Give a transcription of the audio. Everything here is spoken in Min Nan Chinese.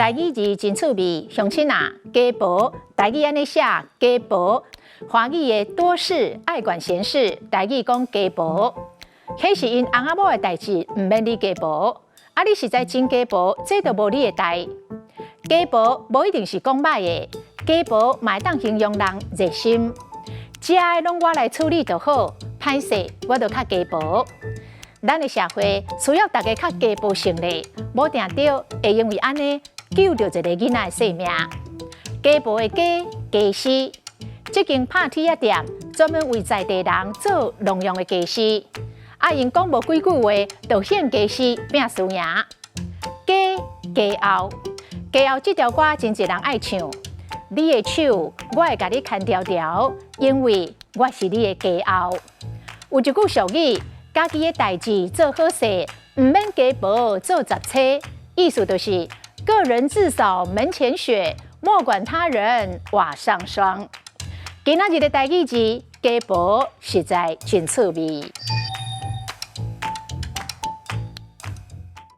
台語字真趣味，鄉親啊，家婆，台語按呢寫，家婆，華語的多事愛管閒事，台語講家婆，彼是𪜶翁仔某的代誌，毋免你家婆。啊，你實在真家婆，這就無你的代。家婆無一定是講䆀的，家婆嘛會當形容人熱心。食的攏我來處理就好，歹勢我就較家婆。咱的社會需要大家較家婆性咧，無定著會因為按呢救著一个囡仔的性命。家婆的家，家私，這間拍鐵仔店專門為在地人做農用的家私。啊，𪜶講無幾句話，就向家私拼輸贏。家家後，家後這條歌真濟人愛唱。你的手，我會共你牽牢牢，因為我是你的家後。有一句俗語，家己的代誌做好勢，毋免家婆做雜差。意思就是個人自掃門前雪，莫管他人瓦上霜。今仔日的台語字，家婆實在真趣味。